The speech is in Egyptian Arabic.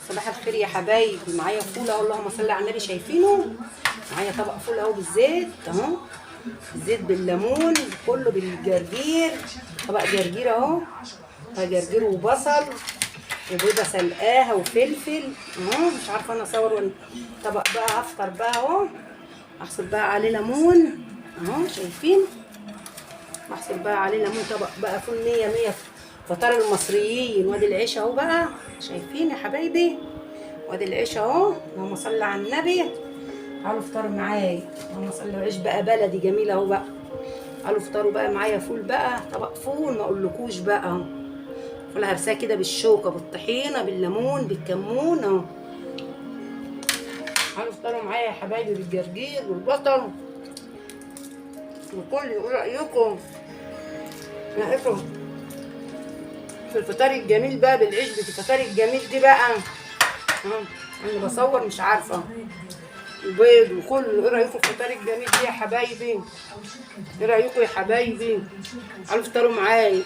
صباح الخير يا حبايبي. معايا فول اهو، اللهم صل على النبي، شايفينه؟ معايا طبق فول اهو بالزيت اهو، زيت بالليمون كله بالجرجير، طبق جرجير اهو، جرجير وبصل وبيضه سلقاها وفلفل اهو. مش عارفه انا اصور ولا طبق بقى. هفطر بقى اهو، احصل بقى عليه ليمون اهو، شايفين؟ احصل بقى عليه ليمون. طبق بقى فول مية مية، فطار المصريين. وادي العيش اهو بقى، شايفين يا حبايبي؟ وادي العيش اهو، اللهم صل على النبي. تعالوا افطروا معايا، اللهم صل. عيش بقى بلدي جميل اهو بقى. تعالوا افطروا بقى معايا فول بقى، طبق فول ما اقولكوش بقى اهو. فول هرساه كده بالشوكة بالطحينه بالليمون بالكمون اهو. تعالوا افطروا معايا يا حبايبي بالجرجير والبصل وكل. ايه رايكم؟ رايكم في الفطار الجميل بقى بالعيش بالفطار الجميل دي بقى اهو. انا بصور مش عارفه، وبيض وكله. ايه رايكم في الفطار الجميل دي يا حبايبي؟ ايه رايكم يا حبايبي؟ تعالوا افطروا معايا.